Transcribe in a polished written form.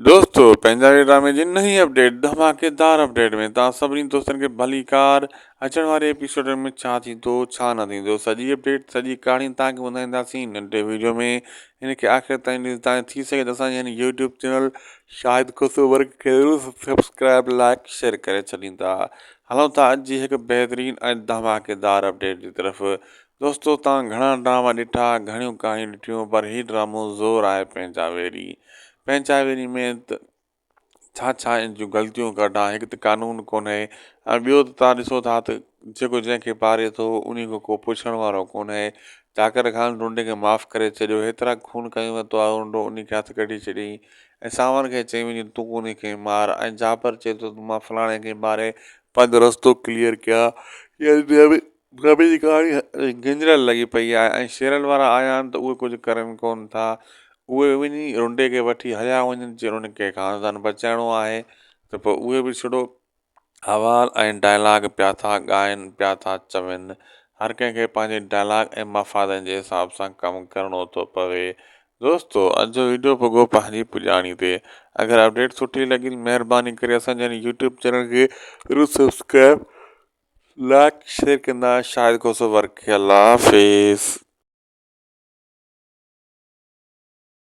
دوستو پنهنجا ڊرامي جي نئين اپڊيٽ ڌماڪيدار اپڊيٽ ۾ توهان سڀني دوستن کي ڀليڪار اچڻ واري ايپيسوڊ ۾ ڇا ٿيندو ڇا نه ٿيندو سڄي اپڊيٽ سڄي ڪهاڻي توهان کي ٻڌائينداسين ننڍي ويڊيو ۾ هن کي آخر تائين ڏسندا ۽ ٿي سگهي ته اسان جي هن YouTube channel Shahid Khoso work کي ضرور سبسڪرائب لائڪ شيئر ڪري ڇڏيندا هلون ٿا اڄ جي هڪ بهترين ۽ ڌماڪيدار اپڊيٽ جي طرف دوستو توهان گهڻا ڊراما ڏٺا گهڻيون ڪهاڻيون ڏٺيون پر هي ڊرامو زور آهي پنهنجا ويري پنهنجا ويري ۾ ته ڇا ڇا ان جون غلطيون ڪڍان هڪ ته قانون ڪونهي ۽ ٻيو ته توهان ڏسو ٿا ته جيڪو جنهن کي پاري ٿو انهي کان ڪو پڇڻ وارو ڪونهي چاڪر خان رنڊي کي معاف ڪري ڇڏيو هيترا خون ڪيون ويندو آهي رنڊو انهي کي هٿ ڪڍي ڇڏيائين ۽ سانوڻ کي چئي وڃي تون انهي کي مار ۽ جابر چئي ٿو ته مان فلاڻي کي ماري پنهنجو رستو ڪليئر ڪيان يعني ڊرامي جي ڪهاڻي گنجريل لڳي پئي آهي ۽ شيرل وارا آيا آهن ته اهي ڪجهه ڪرن ڪونه ٿا اهي وڃي رنڊي کي وٺي هليا وڃن جي انهن کي خاندان بچائڻو آهي ته پوء اهي به ڇڙو حوال ۽ ڊائلاگ پيا ٿا ڳائن پيا ٿا چون هر ڪنهن کي پنهنجي ڊائلاگ ۽ مفادن جي حساب سان ڪم ڪرڻو ٿو پوي دوستو اڄ جو ويڊيو پڳو پنهنجي پڄاڻي تي اگر اپڊيٽ سٺي لڳي مهرباني ڪري اسان جي يوٽيوب چينل کي ضرور سبسڪرائب لائڪ شيئر ڪندا شاهد کوسو ورڪ الله حافظ.